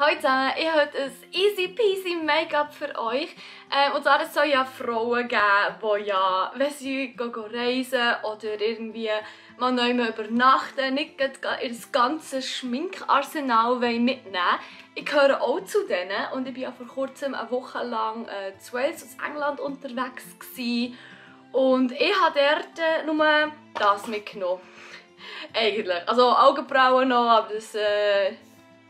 Hallo zusammen, ich habe heute ein easy peasy Make-up für euch. Und zwar, es soll ja Frauen geben, die ja, wenn sie reisen oder irgendwie mal neu übernachten, nicht ihr ganzes Schminkarsenal mitnehmen wollen. Ich gehöre auch zu denen und ich war ja vor kurzem eine Woche lang zu Wales aus England unterwegs gewesen. Und ich habe dort nur das mitgenommen. Eigentlich. Also Augenbrauen noch, aber das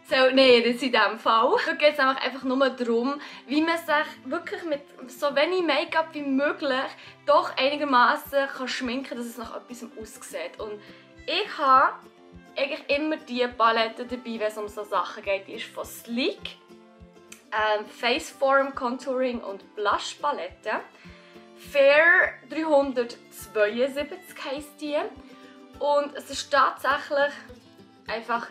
zählt nicht in diesem Fall. Da geht es einfach nur darum, wie man sich wirklich mit so wenig Make-up wie möglich doch einigermaßen schminken kann, dass es nach etwas aussieht. Und ich habe eigentlich immer die Palette dabei, wenn es um so Sachen geht. Die ist von Sleek. Faceform, Contouring und Blush Palette. Fair 372 heisst die. Und es ist tatsächlich einfach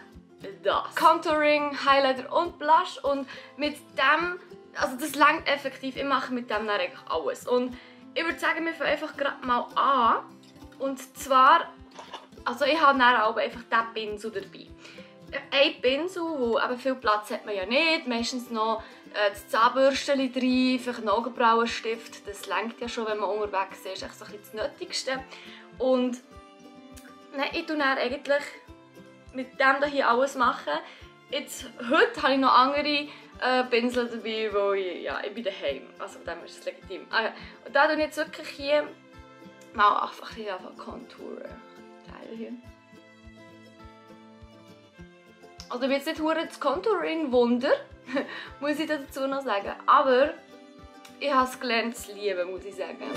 das. Contouring, Highlighter und Blush. Und mit dem, also das reicht effektiv, ich mache mit dem dann eigentlich alles. Und ich würde sagen, wir fangen einfach gerade mal an. Und zwar, also ich habe dann auch einfach diesen Pinsel dabei. Ein Pinsel, wo eben viel Platz hat man ja nicht. Meistens noch das Zahnbürstchen drin, vielleicht einen Augenbrauenstift. Das reicht ja schon, wenn man unterwegs ist. Das ist echt so ein bisschen das Nötigste. Und nein, ich tue dann eigentlich mit dem hier alles machen. Jetzt, heute habe ich noch andere Pinsel dabei, weil ich bin daheim. Also von dem ist es legitim. Und da tue ich jetzt wirklich hier mal einfach ein bisschen Contouren. Teil hier. Also wird jetzt nicht das Contouring Wunder, muss ich dazu noch sagen. Aber ich habe es gelernt zu lieben, muss ich sagen.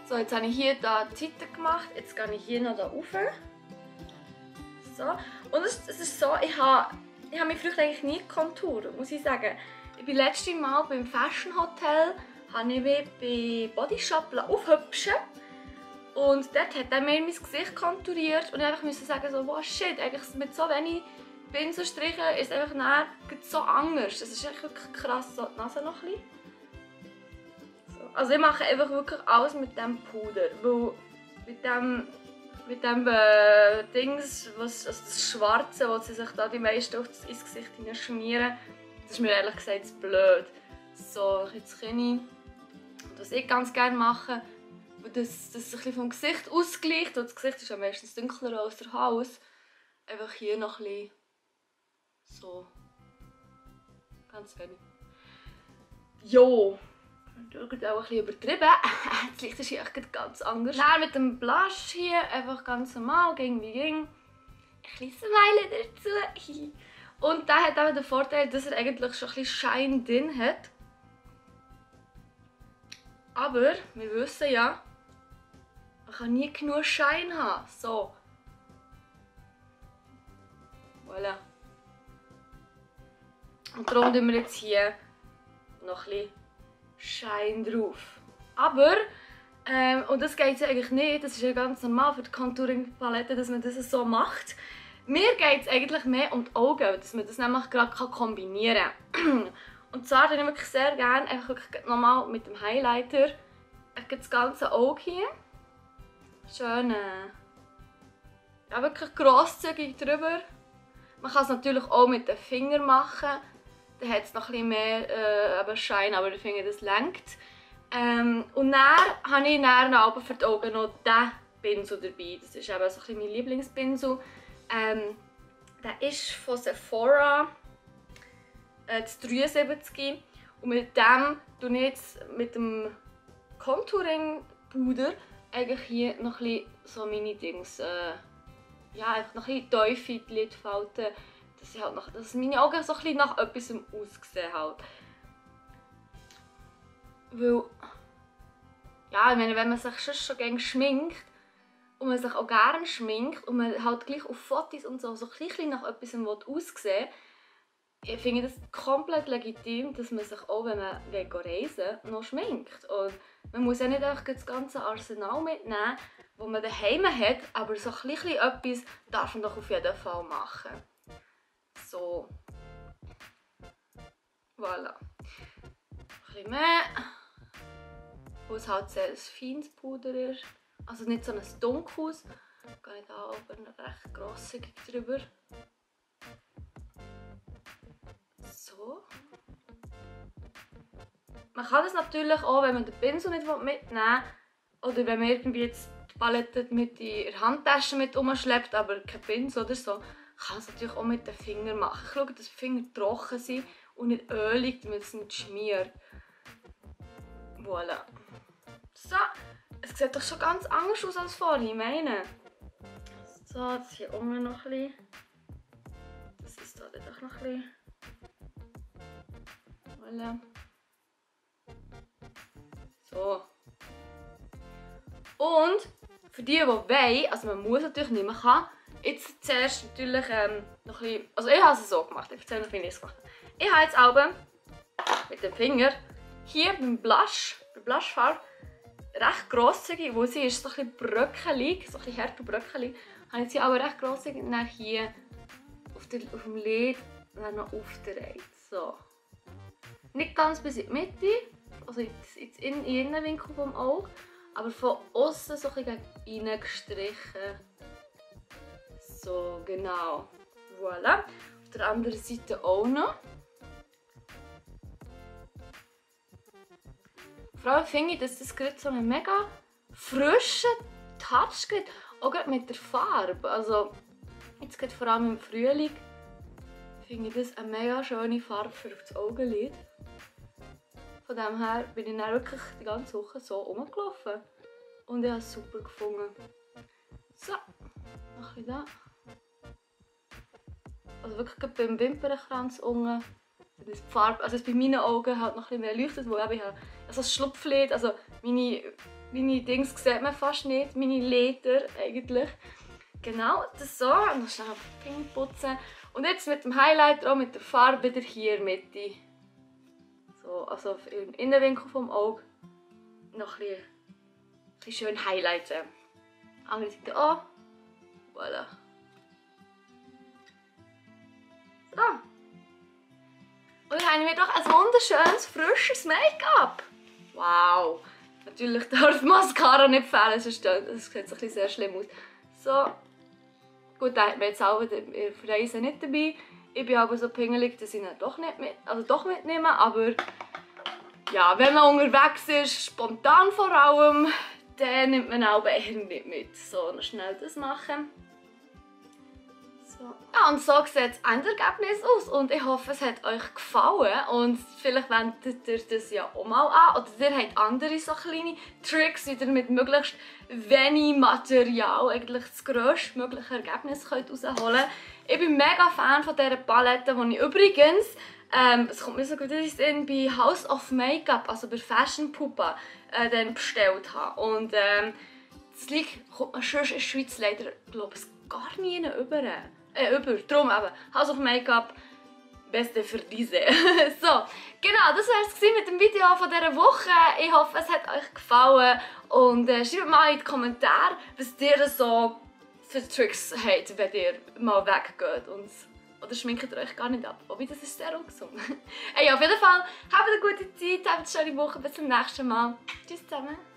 So, jetzt habe ich hier die Seite gemacht, jetzt gehe ich hier noch da rauf. So. Und es ist so, ich habe mich früher eigentlich nie kontouren, muss ich sagen. Ich bin letztes Mal beim Fashion Hotel, habe ich mich bei Body Shop aufhübschen. Und dort hat er mir mein Gesicht konturiert und ich musste sagen, so, wow, shit, eigentlich mit so wenig Pinselstrichen ist es einfach so anders. Das ist echt wirklich krass, so die Nase noch ein bisschen. Also ich mache einfach wirklich alles mit dem Puder, weil mit dem Dings, also das Schwarze, was sie sich da die meisten ins Gesicht schmieren, das ist mir ehrlich gesagt zu blöd. So, jetzt kann ich, was ich ganz gerne mache, dass es ein bisschen vom Gesicht ausgleicht, und das Gesicht ist ja meistens dunkler als der Hals, einfach hier noch ein bisschen so, ganz wenig. Jo. Das ist auch ein bisschen übertrieben. Das Licht ist hier echt ganz anders. Dann mit dem Blush hier einfach ganz normal, ging wie ging. Ein bisschen Smiley dazu. Und der hat auch den Vorteil, dass er eigentlich schon ein bisschen Shine drin hat. Aber wir wissen ja, man kann nie genug Shine haben. So. Voilà. Und darum tun wir jetzt hier noch ein bisschen Shine drauf. Aber, und das geht ja eigentlich nicht, das ist ja ganz normal für die Contouring-Palette, dass man das so macht. Mir geht es eigentlich mehr um die Augen, dass man das nämlich gerade kombinieren kann. Und zwar nehme ich wirklich sehr gerne einfach wirklich nochmal mit dem Highlighter das ganze Auge hier. Schön, ja, wirklich grosszügig drüber. Man kann es natürlich auch mit den Fingern machen. Dann hat es noch ein bisschen mehr Shine, aber ich finde, das reicht. Und dann habe ich dann für die Augen noch diesen Pinsel dabei. Das ist eben so ein bisschen mein Lieblingspinsel. Der ist von Sephora, das 73. Und mit dem tue ich jetzt mit dem Contouring-Puder eigentlich hier noch ein bisschen so meine Dings, ja, einfach noch ein bisschen tiefe Lidfalten. Dass meine Augen so ein bisschen nach etwas aussehen halt. Weil, ja, ich meine, wenn man sich schon gerne schminkt und man sich auch gerne schminkt und man halt gleich auf Fotos und so ein bisschen nach etwas aussehen will, ich finde das komplett legitim, dass man sich auch, wenn man reisen will, noch schminkt. Und man muss ja nicht einfach das ganze Arsenal mitnehmen, das man daheim hat, aber so ein bisschen etwas darf man doch auf jeden Fall machen. So. Voilà. Ein bisschen mehr. wo es halt sehr ein feines Puder ist. Also nicht so ein dunkles. Ich gehe da oben recht grosszügig drüber. So. Man kann das natürlich auch, wenn man den Pinsel nicht mitnehmen will, oder wenn man irgendwie jetzt die Palette mit in der Handtasche mit rumschleppt, aber kein Pinsel oder so, kann man es natürlich auch mit den Fingern machen. Ich schaue, dass die Finger trocken sind und nicht ölig, damit es nicht schmiert. Voilà. So, es sieht doch schon ganz anders aus als vorhin, meine. So, jetzt hier unten noch ein bisschen. Das ist da doch noch ein bisschen. Voilà. So. Und für die wollen, also man muss natürlich nicht, man kann jetzt zuerst natürlich noch ein bisschen, also ich habe es so gemacht, ich erzähle noch, wie ich es gemacht habe. Ich habe jetzt auch mit dem Finger hier beim Blush, bei Blushfarbe, recht grosszügig, wo sie ist so ein bisschen bröckelig, so ein bisschen härter bröckelig, habe ich sie aber recht grosszügig und dann hier auf dem Lid dann noch aufgedreht. So. Nicht ganz bis in die Mitte, also in den Innenwinkel vom Auge, aber von außen so ein bisschen reingestrichen. So, genau. Voilà. Auf der anderen Seite auch noch. Vor allem finde ich, dass das gerade so einen mega frischen Touch gibt, auch gerade mit der Farbe. Also, jetzt geht vor allem im Frühling, finde ich das eine mega schöne Farbe für das Augenlid. Von dem her bin ich dann wirklich die ganze Woche so rumgelaufen und ich habe es super gefunden. So, noch ein da. Also wirklich beim Wimpernkranz unten, die Farbe, also bei meinen Augen halt noch ein bisschen mehr leuchtet, wo ich habe also das Schlupflid, also meine Dings sieht man fast nicht, meine Leder eigentlich. Genau, das so, und dann schnell die Finger putzen. Und jetzt mit dem Highlighter, auch mit der Farbe wieder hier in der Mitte. So, also im Innenwinkel vom Auge noch ein bisschen schön highlighten. Andere Seite auch. Voilà. So. Und dann haben wir doch ein wunderschönes, frisches Make-up. Wow. Natürlich darf Mascara nicht fehlen, sonst sieht es ein sehr schlimm aus. So. Gut, da hat man jetzt auch in Reisen nicht dabei. Ich bin aber so pingelig, dass ich ihn doch mitnehme. Aber ja, wenn man unterwegs ist, spontan vor allem, dann nimmt man auch eher nicht mit. So, noch schnell das machen. So. Ja, und so sieht das Endergebnis aus. Und ich hoffe, es hat euch gefallen. Und vielleicht wendet ihr das ja auch mal an. Oder ihr habt andere so kleine Tricks, wie ihr mit möglichst wenig Material eigentlich das grösstmögliche Ergebnis herausholen könnt. Ich bin mega Fan von dieser Palette, die ich übrigens, es kommt mir so gut in den Sinn, bei House of Makeup, also bei Fashion Pupa, dann bestellt habe. Und das Licht kommt man sonst in der Schweiz leider, glaube ich, gar nie über. Darum eben, House of Makeup, beste für diese. So, genau, das war es mit dem Video von dieser Woche. Ich hoffe, es hat euch gefallen. Und schreibt mal in die Kommentare, was ihr so für Tricks habt, wenn ihr mal weggeht. Oder schminkt ihr euch gar nicht ab. Wobei, das ist sehr ungesund. Hey, auf jeden Fall, habt eine gute Zeit, habt eine schöne Woche. Bis zum nächsten Mal. Tschüss zusammen.